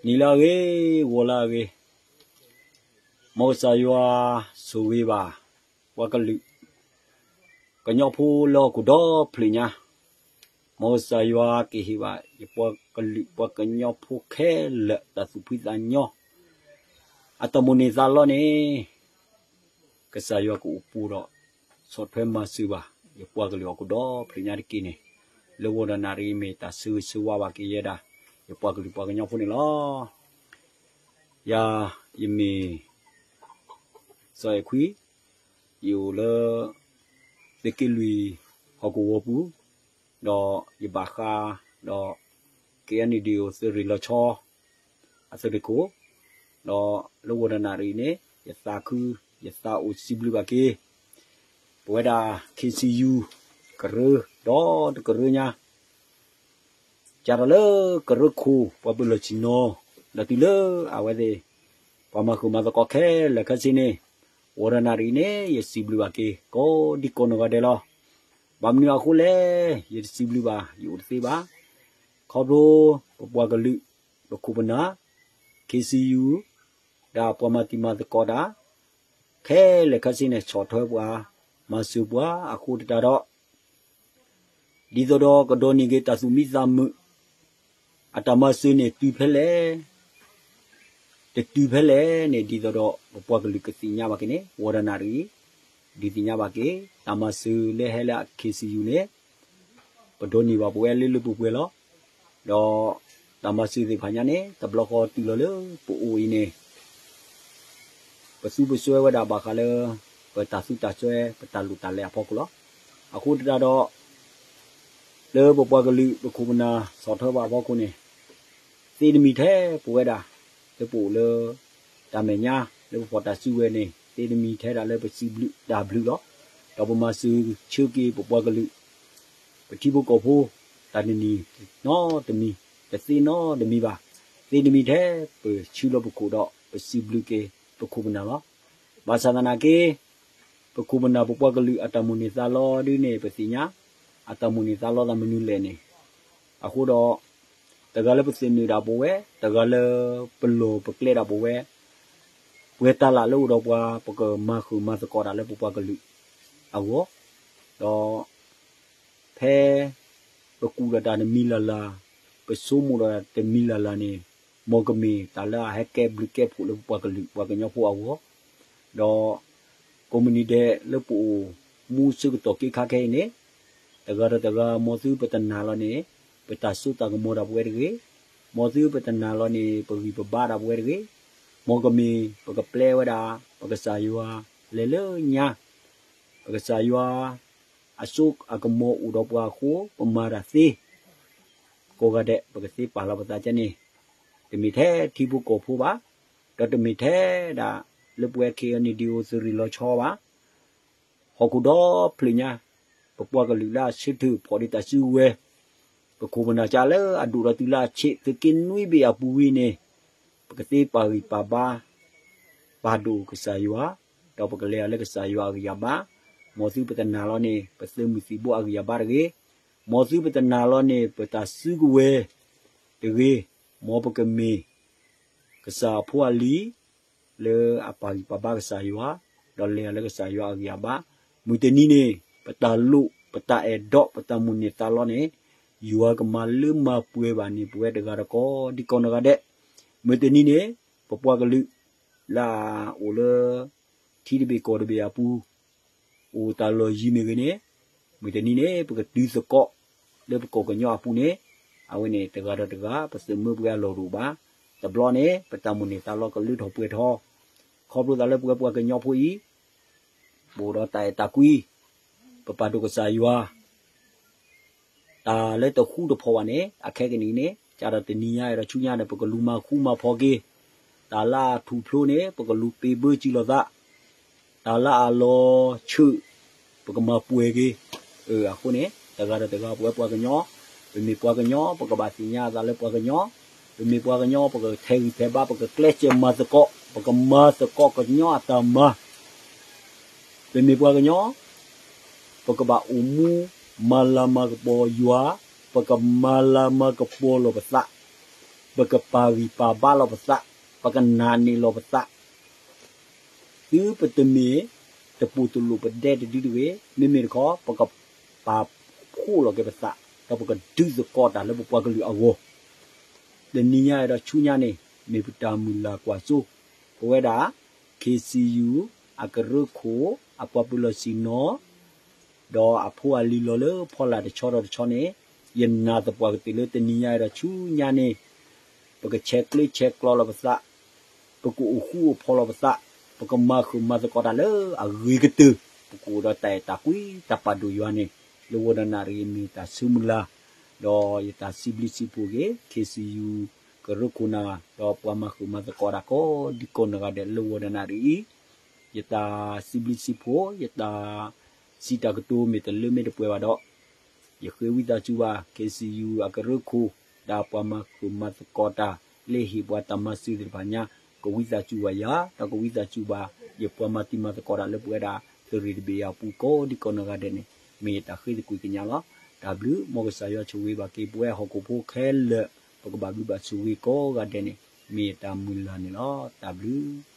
နံၤလၢအဂ့ၤ, ဂီၤလၢအဂ့ၤ, မ်ကစၢ်ယွၤဆိၣ်ဂ့ၤဘၣ် ပှၤကလုာ် ကညီဖိလၢဟီၣ်ခိၣ်ဒီဖျၢၣ်ညါ, မ်ကစၢ်ယွၤကဟ့ၣ်ဘၣ် ယပှၤကလုာ်ပှၤကညီဖိခဲလၢာ် တၢ်သူၣ်ဖှံသးညီ အတၢ်မိၣ်န့ၢ်သးလီန့ၣ် ကစၢ်ယွၤကအိၣ်ဘူးဒီး ဆီၣ်ထွဲမၤစၢၤဘၣ် ယပှၤကလုာ်ဟီၣ်ခိၣ်ဒီဖျၢၣ်ညါတက့ၢ်န့ၣ်, လၢဂီၤဒီးနၣ်ရံၣ်အံၤ မ့ၢ်တၢ်ဆၢဂ့ၤဆၢဝါဘၣ်က့ၤယဲဒၣ် ယပှၤကလုာ်ပှၤကညီဖိန့ၣ်လီၤ. ယၤ ယမ့ၢ် စီၤအဲၣ်ခွံ, ယအိၣ်လၢ သုးက့လွံၢ်ဟီၣ်ကဝီၤပူၤ, ဒီးယဘၣ်ဃးဒီး KNDO သုးရ့ၣ်လီၤဆီ အသုးရ့ၣ်ခိၣ်, ဒီးလၢဂီၤဒီးနၣ်ရံၣ်အံၤန့ၣ် ယသးခု ယသးအိၣ်စံးဘျုးဘၣ်က့ၤ ပဝဲဒၣ် KCU ကရၢ ဒီတကရၢညါ စးထီၣ်လၢကရၢခိၣ် ပှၤပၢၤလီၢ်ဆ့ၣ်နီၤ, ဒီးတုၤလၢအဝဲသ့ၣ် ပှၤမၤဃုာ်မၤသကိးခဲလၢာ်ခဲဆ့န့ၣ်, ဂီၤဒီးနၣ်ရံၣ်အံၤန့ၣ် ယစံးဘျုးဘၣ်က့ၤ ကိးဒံကိးနီၢ်ဂၤဒဲးလီၤ. ဘၣ်မနုၤအဃိလဲၣ်, ယတစံးဘျုးဘၣ် ယအိၣ်တသ့ဘၣ်. ခီဖျိ ပပှၤကလုာ် ပခိၣ်ပနၢ် KCU ဒီးပှၤမၤတံၤမၤသကိးတၢ် ခဲလၢာ်ခဲဆ့န့ၣ် ဆီၣ်ထွဲပှၤ မၤစၢၤပှၤအဃိသတးဒီး ဒ်သိးဒီးကဒိးန့ၢ်က့ၤတၢ်သူၣ်မံသးမုာ် အတၢ်မၤစၢၤန့ၣ်တုၤဖဲလဲၣ်, တတုၤဖဲလဲၣ်န့ၣ် ဒ်သိးဒီးပပှၤကလုာ်ကသ့ၣ်ညါဘၣ်က့ၤန့ၣ် ဂီၤဒီးနၣ်ရံၣ်အံၤ ဒုးသ့ၣ်ညါဘၣ်က့ၤ တၢ်မၤစၢၤလၢဟဲလၢ KCU န့ၣ် ပဒိးန့ၢ်ဘၣ်ပဝဲလၢလၢပှဲၤပှဲၤလီၤ. ဒီးတၢ်မၤစၢၤသ့ၣ်တဖၣ်ညါန့ၣ် တဘျီဃီတုၤလီၤလၢပအိၣ်အံၤန့ၣ် ပသူပစွဲဝဲဒၣ်ဘၣ်ဃးလၢ ပတၢ်သူတၢ်စွဲ ပတၢ်လိၣ်တၢ်လဲၤအဖီခိၣ်လီၤ. အဃိသတးဒီး လၢပပှၤကလုာ်ပခိၣ်ပနၢ်ဆီၣ်ထွဲဘၣ်အဖီခိၣ်န့ၣ် သ့တမံၤထဲပဝဲဒၣ် လၢပအိၣ်လၢ တၢ်မဲာ်ညါ လၢပဖီၣ်တၢ်စုကဝဲၤန့ၣ် သ့တမံၤထဲဒၣ်လၢပစံးဘျုးတၢ်ဘျုးလီၤ. ဒီးပမၤစၢၤဆၢက့ၤပပှၤကလုာ် ပထံဖိကီၢ်ဖိ တၢ်တနံၤနီတမံၤ တသ့နီတမံၤဘၣ်. သ့တမံၤထဲပဆူလီၤပခိၣ်ဒီးပစံးဘျုးက့ၤပခိၣ်ပနၢ်လီၤ. ဘၣ်ဆၣ်သနာ်က့ ပခိၣ်ပနၢ်ပပှၤကလုာ်အတၢ်မိၣ်န့ၢ်သးလီဒ်န့ၣ် ပသ့ၣ်ညါ အတၢ်မိၣ်န့ၢ်သးလီသးမနုၤလဲၣ်န့ၣ်, အဃိဒီး တဂၤလၢပသ့ၣ်နုာ်ဒၣ်ပဝဲ, တဂၤလၢပလီၢ်ပကျဲဒၣ်ပဝဲ, ပှဲၤတၢ်လၢ်လၢအိၣ်ဒီးပှၤ ပကမၤဃုာ်မၤသကိးတၢ်လၢပပှၤကလုာ်အဂီၢ်, ဒီး ဖဲ ပကူၣ်ဒီးတၢ်တမံၤလၢ်လၢ်, ပဆိကမိၣ်ဒီးတၢ်တမံၤလၢ်လၢ်န့ၣ်, မ်ကမ့ၢ်တၢ်လၢအဟဲကဲဘျုးကဲဖှိၣ်လၢပပှၤကလုာ်ပှၤကညီဖိအဂီၢ်, ဒီး ကိးမုၢ်နံၤဒဲးလၢပအိၣ်မူဆၢကတီၢ်က့ခါခဲအံၤန့ၣ်, တဂၤဒီးတဂၤ မ်သုပတနာ်လီၤန့ၣ် ပတၢ်စိတၢ်ကမီၤဒၣ်ပဝဲတဂ့ၤ, မ်သုပတနာ်လီၤန့ၣ် ပဂံၢ်ပဘါဒၣ်ပဝဲတဂ့ၤ, မ်ကမ့ၢ်ပကပျဲဝဲဒၣ် ပကစၢ်ယွၤလဲၤလၢညါ, ပကစၢ်ယွၤ အစိအကမီၤအိၣ်ဒီးပှၤအဃိ ပမၤတၢ်သ့, ကိးဂၤဒဲး ပကသ့ပာ်လီၤပသးကဲန့ၣ်, တမ့ၢ်ထဲထံဖိကီၢ်ဖိဘၣ်, ဒီးတမ့ၢ်ထဲဒၣ်လၢပဝဲ KNDO သုးရ့ၣ်လီၤဆီဘၣ်, ဟီၣ်ခိၣ်ဒီဖျၢၣ်ညါ, ပပှၤကလုာ်လၢအဆၢထၢၣ်ဖီၣ်ဒံးတၢ်စုကဝဲၤ, ပခိၣ်ပနၢ်ကးလၢအဒိၣ်ဒီးတုၤလၢအဆံးသုးက့နွံဘ့ၣ်အပူၤဝံၤန့ၣ်, ပကသ့ပာ်ဂံၢ်ပာ်ဘါ ပာ်ဒိၣ်ကစၢ်ယွၤ, ဒီးပကလဲၤအီၤလၢကစၢ်ယွၤအဂံၢ်အဘါ, မ်သုပတနာ်လီၤန့ၣ် ပသုးမုၢ်သံၣ်ဘိအဂံၢ်အဘါတဂ့ၤ, မ်သုပတနာ်လီၤန့ၣ် ပတၢ်စုကဝဲၤတဂ့ၤ, မ်ပကမ့ၢ် ကစၢ်အဖိအလံၤ လၢအပာ်ဂံၢ်ပာ်ဘါကစၢ်ယွၤ, ဒီးလဲၤအီၤလၢကစၢ်ယွၤအဂံၢ်အဘါ, မုၢ်တနံၤန့ၣ် ပတၢ်လိၣ် ပတၢ်အဲၣ်ဒိး ပတၢ်မိၣ်န့ၢ်သးလီန့ၣ်, ယွၤကမၤလၢမၤပှဲၤဘၣ်န့ၣ် ပဝဲတဂၤဒီးကိးဒံကိးနီၢ်ဂၤဒဲး, မုၢ်တနံၤန့ၣ် ပပှၤကလုာ် လၢအအိၣ်လၢ ထံတဘ့ၣ်ကီၢ်တဘ့ၣ်အပူၤ အိၣ်တၢ်လီၢ်ယံၤမ့ၢ်ဂ့ၤန့ၣ်, မုၢ်တနံၤန့ၣ် ပကတုၤသကိး လၢပကီၢ်ကညီအပူၤန့ၣ်, အဝဲန့ၣ်တဂၤဒီးတဂၤ ပသုးမုၢ်ပှဲၤအလီၢ်တအိၣ်ဘၣ်, တဘျီန့ၣ် ပတၢ်မိၣ်န့ၢ်သးလီကလၢထီၣ်ပှဲၤထီၣ်, ခီဖျိသးလၢပဝဲပှၤကညီဖိအံၤ ပအိၣ်ဒီးတၢ်အဲၣ်တၢ်ကွံ, ပပာ်ဒိၣ်ကစၢ်ယွၤ တၢ်လၢတဃူတဖိးဘၣ်န့ၣ် အခဲကနံၣ်အံၤန့ၣ် ကဒီးတနံၤညါဒီးဆူညါန့ၣ် ပကလူၤမၤဃူမၤဖိးက့ၤ, တၢ်လၢအထူၣ်ဖျိန့ၣ် ပကလူၤပ့ၤဘၢစံလီၤသး, တၢ်လၢအလီၤဆၢၣ် ပကမၤပှဲၤက့ၤ, အဃိန့ၣ် တဂၤဒီးတဂၤ ပဝဲပှၤကညီ, ပမ့ၢ်ပှၤကညီ ပကဘၣ်သ့ၣ်ညါအသးလၢပှၤကညီ, ပမ့ၢ်ပှၤကညီ ပကထဲးဂံၢ်ထဲးဘါ ပကကျဲးစၢးမၤသကိး, ပကမၤသကိးကညီအတၢ်မၤ ပမ့ၢ်ပှၤကညီ, ပကဘၣ်အိၣ်မူမၤလၤမၤကပီၤယွၤ, ပကမၤလၤမၤကပီၤလီၤပသး, ပကပာ်ဂံၢ်ပာ်ဘါလီၤပသး, ပကနာ်န့ၢ်လီၤပသး, သုပတမ့ၢ်တပိာ်တလိာ်ပဒဲတဒုတဂ့ၤ, မ့မ့ၢ်တခီ ပကပာ်ဖှိၣ်လီၤက့ၤပသး, ဒီးပကဒုးသကိးတၢ်လၢပပှၤကလုာ်အဂီၢ် တနံၤညါဒီးဆူညါန့ၣ် မ့ၢ်ပတၢ်မုၢ်လၢ်ကွၢ်စိ, ပဝဲဒၣ် ခ့ၣ်စံယူၣ် အကရၢခိၣ် အပှၤပၢၤလီၢ်ဆ့ၣ်နီၤ ဒီးအဖိအလံၤလီၤလၢဖီလာ်တဆီဒီးတဆီန့ၣ်, ယနာ်သပှၢ်ကတၢၢ်လၢတနံၤညါဒီးဆူညါန့ၣ်, ပကဆဲးကျၢဆဲးကျိးလီၤပသး, ပကအိၣ်ဃူအိၣ်ဖိးလီၤပသး, ပကမၤဃုာ်မၤသကိးတၢ်လၢအဂ့ၤကတၢၢ်, ပကအိၣ်ဒီးတၢ်အဲၣ်တၢ်ကွံတၢ်ပာ်ဒိၣ်ယွၤန့ၣ်, လၢဝီဒနၣ်ရံၣ်အံၤမ့ၢ်တၢ်ဆၢမုၢ်လၢ်, ဒီးယတၢ်စံးဘျုးစံးဖှိၣ်က့ၤ ခ့ၣ်စံယူၣ် ကရၢခိၣ်နၢ်, ဒီးပှၤမၤဃုာ်မၤသကိးတၢ်ကိးဒံကိးနီၢ်ဂၤဒဲးလၢဝီဒနၣ်ရံၣ်အံၤ, ယတၢ်စံးဘျုးစံးဖှိၣ် ယတၢ်စံးတၢ်ကတိၤမ့ၢ်တလၢမ့ၢ်တပှဲၤဘၣ်ဒီး, ယဃ့ဝံသးစူၤဘၣ် ခ့ၣ်စံယူၣ် အကရၢခိၣ် ဒီးပှၤမၤဃုာ်မၤသကိးတၢ် လၢဟ့ၣ်ပှၤတၢ်မၤစၢၤသ့ၣ်တဖၣ်ညါ, ကဝံသးစူၤဘၣ်ယၤ, ဒီးကဝံသးစူၤဘၣ် ယပှၤမၤတံၤမၤသကိးတၢ်လၢပဝဲဒၣ် သုးရ့ၣ်တဘ့ၣ်အပူၤကိးဒံကိးနီၢ်ဂၤဒဲးန့ၣ်, မ့ၢ်ယတၢ်ဃ့သကွံၢ်ကညးလီၤ. တၢ်ဘျုး, မ်ကစၢ်ယွၤဆိၣ်ဂ့ၤဘၣ်က့ၤပဝဲဟီၣ်ခိၣ်ဖိခဲလၢာ်, ပကဘၣ်ဘျုးဘၣ်ဆိၣ်ဂ့ၤကိးဂၤဒဲးန့ၣ်, မ့ၢ်ယတၢ်မုၢ်လၢ်န့ၣ်လီၤ. တၢ်ဘျုး